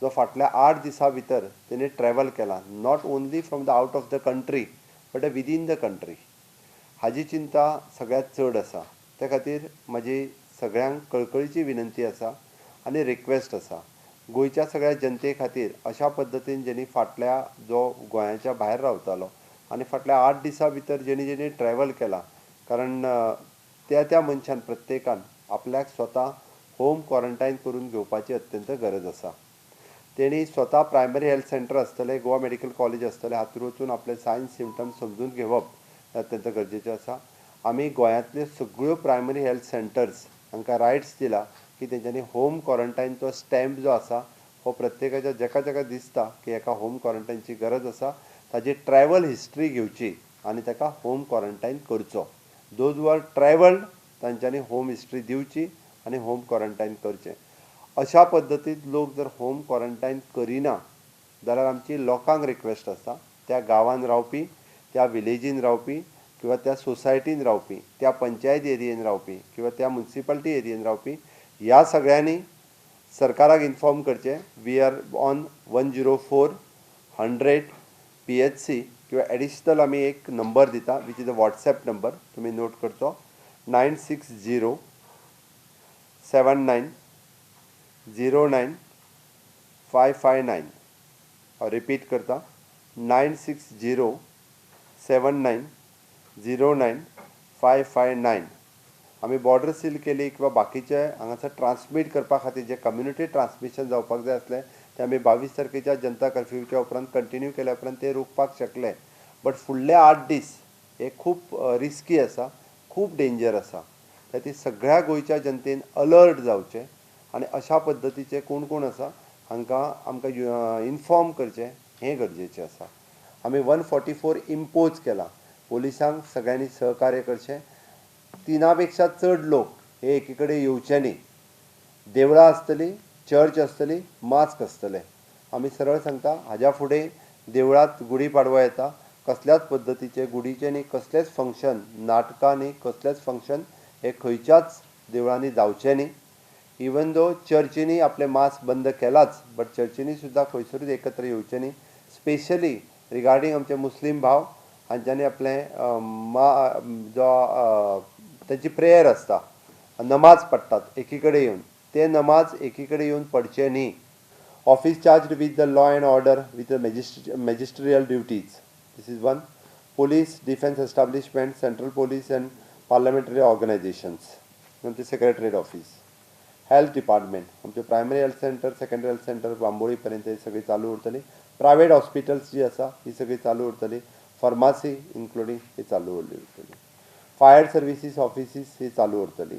जो फाटल्या 8 दिसां भितर तेणी ट्रॅवल केला, not only from the out of the country but within the country, हाजी चिंता सगळ्यांत चड आसा. त्या खातीर म्हाजी सगळ्यांक कळकळीची विनंती आसा आनी रिक्वेस्ट आसा गोंयच्या सगळ्या जनते खातीर, अशा पद्दतीन जेणी फाटल्या जो गोंयाच्या भायर रावतालो आनी फाटल्या 8 दिसां भितर जेणी जेणी ट्रॅवल केला, कारण त्या त्या मनशान प्रत्येकान आपल्याक स्वता होम क्वॉरंटायन करून घेवपाची अत्यंत गरज आसा. तेणी स्वता प्रायमरी हेल्थ सेंटर आसतलें, गोवा मेडिकल कॉलेज आसतलें, हातूंत वचून आपले सायन्स सिमटम्स समजून घेवप हें अत्यंत गरजेचें आसा. आमी गोंयांतल्यो सगळ्यो प्रायमरी हेल्थ सेंटर्स हांकां रायट्स दिला की तेंच्यांनी होम क्वॉरंटायनचो स्टॅम्प जो आसा हो प्रत्येकाच्या जेका जेका दिसता की हेका होम क्वॉरंटायनची गरज आसा ताजी ट्रॅवल हिस्ट्री घेवची आनी ताका होम क्वॉरंटायन करचो. Those who are travelled तांच्यांनी होम हिस्ट्री दिवची आनी होम क्वॉरंटायन करचें. अशा पद्दतीन लोक जर होम क्वॉरंटायन करिना जाल्यार आमची लोकांक रिक्वेस्ट आसा, त्या गांवान रावपी, त्या विलेजीन रावपी किंवा त्या सोसायटीन रावपी, त्या पंचायत एरियेन रावपी किंवा त्या मुन्सिपालिटी एरियेन रावपी, ह्या सगळ्यांनी सरकाराक इन्फॉर्म करचें. We are on 104, 100, PHC किंवा एडिशनल आमी एक नंबर दिता which is a WhatsApp number, तुमी नोट करचो, 9607909559. हांव रिपीट करता, 9607909559. आमी बॉर्डर सील केली किंवा बाकीचे हांगासर ट्रान्समीट करपा खातीर जे कम्युनिटी ट्रान्समिशन जावपाक जाय आसलें तें आमी 22 तारखेच्या जनता कर्फ्यूच्या उपरांत कंटिन्यू केल्या उपरांत ते रोखपाक शकले. बट फुडले 8 दीस हे खूब रिस्की आसा, खूब डेंजर आसा. त्या खातीर सगळ्या गोंयच्या जनतेन अलर्ट जावचें आनी अशा पद्दतीचे कोण कोण आसा हांकां आमकां इन्फॉर्म करचें हें गरजेचें आसा. आमी 144 इम्पोज केला, पोलिसांक सगळ्यांनी सहकार्य करचें. 3 पेक्षा चड लोक हे एकी कडेन येवचे न्ही. देवळां आसतलीं, चर्च आसतली, मास्क आसतले. आमी सरळ सांगता, हाज्या फुडें देवळांत गुडी पाडवा येता, कसल्याच पद्दतीचे गुडीचें न्ही, कसलेंच फंक्शन, नाटकां न्ही, कसलेंच फंक्शन हे खंयच्याच देवळांनी जावचें न्ही. इवन दो चर्चींनी आपले मास्क बंद केलाच, बट चर्चींनी सुद्दां खंयसरूच एकत्र येवचें न्ही. स्पेशली रिगार्डींग आमचे मुस्लीम भाव, हांच्यांनी आपलें जो तांची प्रेयर आसता, नमाज पडटात एकी कडेन येवन, ते नमाज एकी कडेन येवन पडचे न्ही. Office charged with the law and order with the magisterial duties, this is one. Police, defence establishment, central police and parliamentary organisations, आमचे सेक्रेटरीट ऑफिस, हेल्थ डिपार्टमेंट, आमचे primary health centre, secondary health centre Bambolim पर्यंत ही सगळी चालू उरतली. Private hospitals जी आसा ही सगळी चालू उरतली. फार्मासी इन्क्लुडींग ही चालू उरतली. फायर सर्विसीस ऑफिसीस ही चालू उरतली.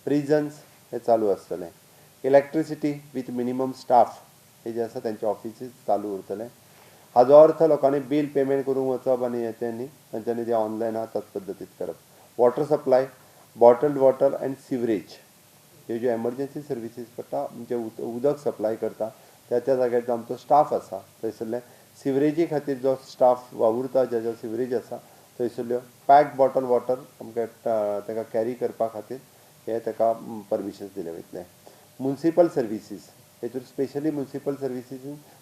प्रिजन्स हे चालू आसतले. इलेक्ट्रिसिटी विथ मिनिमम स्टाफ हे जे आसा तेंचे ऑफिसीस चालू उरतले. हाजो अर्थ लोकांनी बील पेमेंट करूंक वचप आनी हें तें न्ही, तांच्यांनी जें ऑनलायन आहा त्याच पद्दतीत करप. Water supply, bottled water and sewerage ह्यो ज्यो एमर्जन्सी सर्विसीस पडटा, म्हणजे उदक सप्लाय करता त्या त्या जाग्यार जो आमचो स्टाफ आसा थंयसरले सिवरेजी खातीर जो स्टाफ वावुरता, ज्या ज्या सिवरेज आसा थंयसरल्यो पॅक बॉटल वॉटर आमकां ताका कॅरी करपा खातीर हे ताका परमिशन्स दिले वयतले. मुन्सिपल सर्विसीस हेतून स्पेशली मुन्सिपल सर्विसीस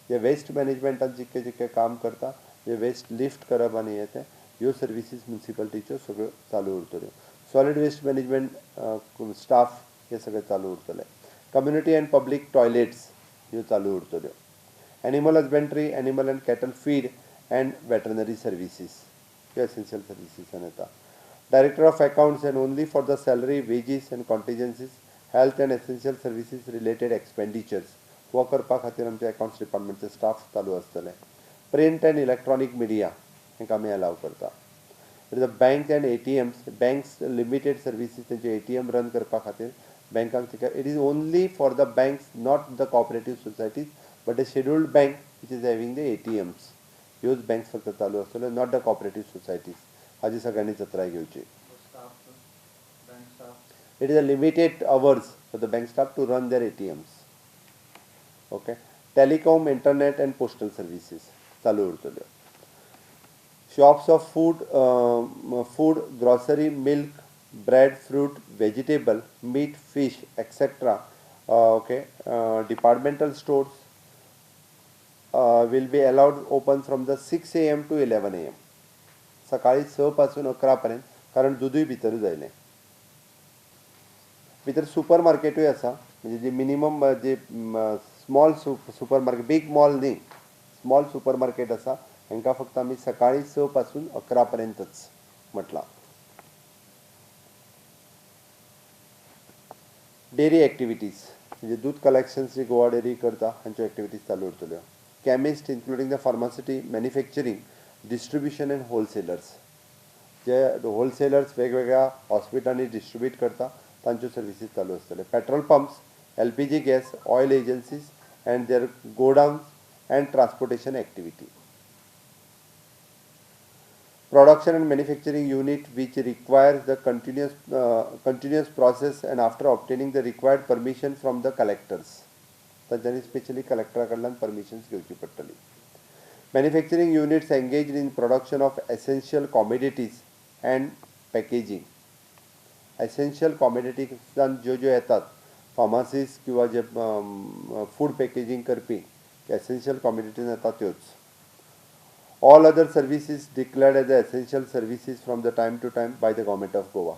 जे वेस्ट मॅनेजमेंटान जितकें जितकें काम करता, जे वेस्ट लिफ्ट करप आनी हें तें, ह्यो सर्विसीस मुन्सिपालिटीच्यो सगळ्यो चालू उरतल्यो. सॉलीड वेस्ट मॅनेजमेंट स्टाफ हे सगळे चालू उरतले. कम्युनिटी अँड पब्लीक टॉयलेट्स ह्यो चालू उरतल्यो. Animal husbandry, animal and cattle feed and veterinary services ह्यो एसेन्शियल सर्विसीसान येता. Director of accounts and only for the salary, wages and contingencies, health and essential services related expenditures हो करपा खातीर आमचे accounts डिपार्टमेंटचे staff चालू आसतले. प्रिंट अँड इलेक्ट्रॉनीक मिडिया हांकां आमी अलाव करता. It is a bank and ATMs, banks limited services, तेंचे एटीएम रन करपा खातीर बँकांक तिका, it is only for the banks, not the cooperative societies, but the scheduled bank which is having the ATMs, ह्योच banks फक्त चालू आसतल्यो, not the cooperative societies. हाजी सगळ्यांनी चत्राय घेवची. It is a limited hours for the bank staff to run their ATMs. Okay. Telecom, internet and postal services चालू उरतल्यो. Shops of food, grocery, milk, bread, fruit, vegetable, meat, fish, etcetera, okay, departmental stores, will be allowed open from the 6 AM to 11 AM, सकाळी 6 पासून 11 पर्यंत, कारण दुदूय भितरूच आयलें. भितर super मार्केटूय आसा, म्हणजे जे मिनिमम जे small super market, big mall न्ही, स्मॉल सुपर मार्केट आसा, हांकां फक्त आमी सकाळी 6 पासून 11 पर्यंतच म्हटलां. डेरी एक्टिविटीज म्हणजे दूद कलेक्शन्स जी गोवा डेरी करता हांच्यो एक्टिविटीज चालू उरतल्यो. Chemist including the pharmacy, manufacturing, distribution and wholesalers, J wholesalers वेगवेगळ्या हॉस्पिटलांनी डिस्ट्रिब्यूट करता तांच्यो सर्विसीस चालू आसतल्यो. Petrol pumps, LPG gas, oil agencies and their godowns and transportation activity. Production and manufacturing unit which requires the continuous process and after obtaining the required permission from the collectors, तांच्यांनी specially कलेक्टरा कडल्यान permissions घेवची पडटली. Manufacturing units engaged in production of essential commodities and packaging. Essential कॉमोडिटीजान ज्यो ज्यो येतात फार्मासीस किंवा जे food packaging करपी essential commodities येतात त्योच. All other services declared as the essential services from the time to time by the government of Goa.